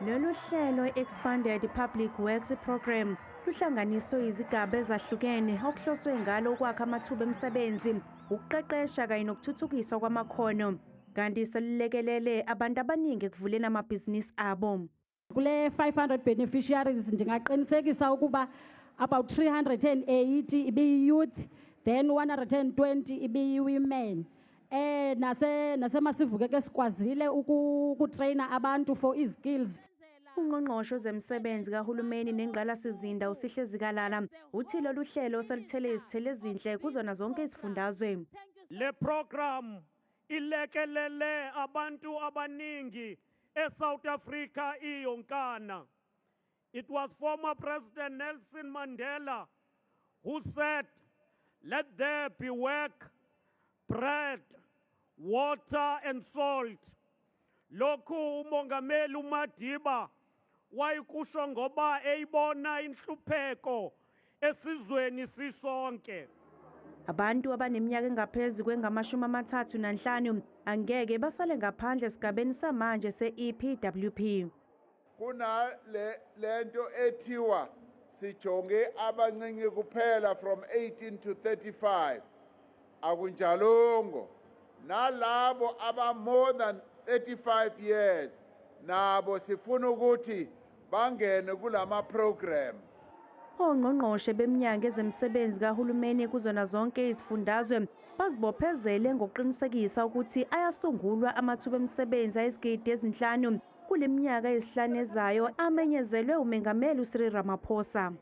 Lolu hlelo i-Expanded Public Works Programme luhlanganiswe izigaba ezahlukene okuhloswe ngalo ukwakha amathuba emisebenzi, ukuqeqesha kanye nokuthuthukiswa kwamakhono. Kanti selulekelele abantu abaningi ekuvuleni amabhizinisi abo. Kule 500 beneficiaries ndingaqinisekisa ukuba about 380 ibiyi-youth, then 120 ibiyi-women. NaseMasivuke ke sikwazile ukutreyina abantu for i-skills. Ungqongqoshe wezemisebenzi kahulumeni nengqalasizinda uSihle Zikalala uthi lolu hlelo seluthele izithelo ezinhle kuzona zonke izifundazwe. Le program ilekelele abantu abaningi eSouth Africa iyonkana. It was former President Nelson Mandela who said, "Let there be work, bread, water and salt." Lokhu umongameli uMadiba wayikusho ngoba eyibona inhlupheko esizweni sisonke. Abantu abaneminyaka engaphezu kwengamashumi 35 angeke basale ngaphandle esigabeni samanje se-EPWP. Kunale lento ethiwa sijonge abancinci kuphela from 18 to 35. Akunjalongo, nalabo aba more than 35 years nabo sifuna ukuthi bangene kulama program. Ongqongqoshe beminyango ezemisebenzi kahulumeni kuzona zonke izifundazwe bazibophezele ngokuqinisekisa ukuthi ayasungulwa amathuba emisebenzi ayizigidi 5 kule minyaka 5 ezayo amenyezelwe umengameli uCyril Ramaphosa.